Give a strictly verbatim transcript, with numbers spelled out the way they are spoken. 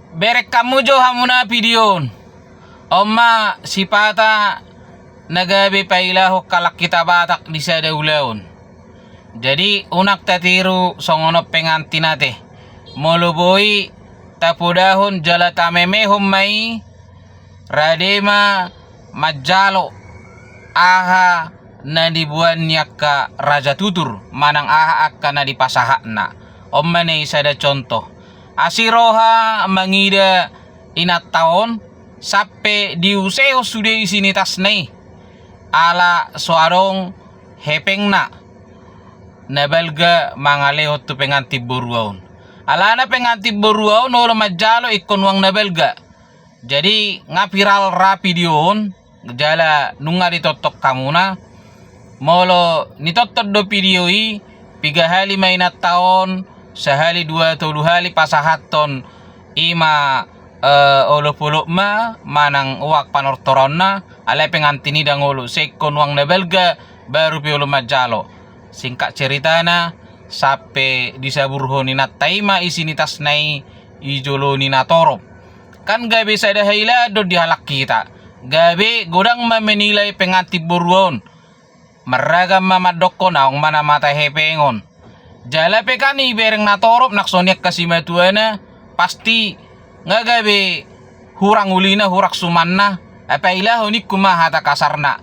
Bereng hamu jo hamuna video on. On ma sipata na gabe pailahon halak hita Batak di sada ulaon. Jadi unang tatiru songon on pengantin ate. Molo boi tapodahon jala tamemehon ma i, rade ma manjalo aha na diboan ni angka raja tutur manang aha angka na dipasahatna. On ma na i sada contoh. Asi roha mangida inanta on sampe diusehon sude isi ni tasna i ala so adong hepengna na balga mangalehon tu pengantin borua on. Alana pengantin borua on olo manjalo ingkon uang na balga. Jadi nga viral ra video on jala nunga ditongtong hamuna. Molo nitongtong do video i, piga hali ma inanta on, sahali dua tolu hali pasahathon i ma eh, olopolopna manang uang panortoronna, alai pengantin i ndang olo, sai ingkon uang na balga baru pe olo manjalo. Singkat ceritana, sampe disaburhon inanta i ma isi ni tasna i, i jolo ni natorop. Kan gabe sada hailaan do di halak hita. Gabe godang ma menilai pengantin borua on. Marragam ma mandokkon adong ma na mata hepengon. Jala pe kan ibereng natorop nang songon i angka simatuana, pasti nga gabe hurang ulina, hurang sumanna, ai pailahon ingkon ma hata kasarna.